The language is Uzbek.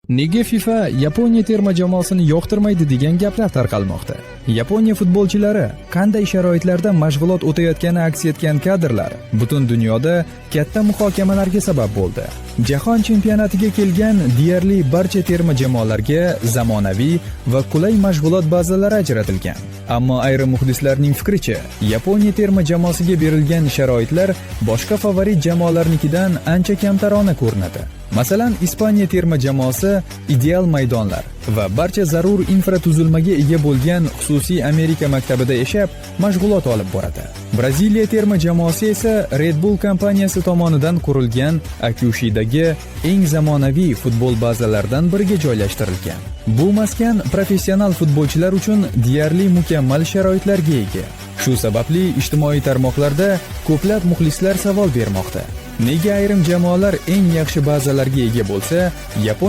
Nega FIFA Yaponiya terma jamoasini yoqtirmaydi degan gaplar tarqalmoqda. Yaponiya futbolchilari qanday sharoitlarda mashg'ulot o'tayotgani aks etgan kadrlar butun dunyoda katta muhokamalarga sabab bo'ldi. Jahon chempionatiga kelgan deyarli barcha terma jamoalarga zamonaviy va qulay mashg'ulot bazalari ajratilgan. Ammo ayrim muxlislarning fikricha, Yaponiya terma jamoasiga berilgan sharoitlar boshqa favorit jamoalarnikidan ancha kamtarona ko'rinadi. Masalan, Ispaniya terma jamoasi ideal maydonlar va barcha zarur infratuzilmaga ega bo'lgan xususiy Amerika maktabida yashab, mashg'ulot olib boradi. Braziliya terma jamoasi esa Red Bull kompaniyasi tomonidan qurilgan Akushidagi eng zamonaviy futbol bazalaridan biriga joylashtirilgan. Bu maskan professional futbolchilar uchun deyarli mukammal sharoitlarga ega. Shu sababli ijtimoiy tarmoqlarda ko'plab muxlislar savol bermoqda: nega ayrim jamoalar eng yaxshi bazalarga ega bo'lsa, Yaponiya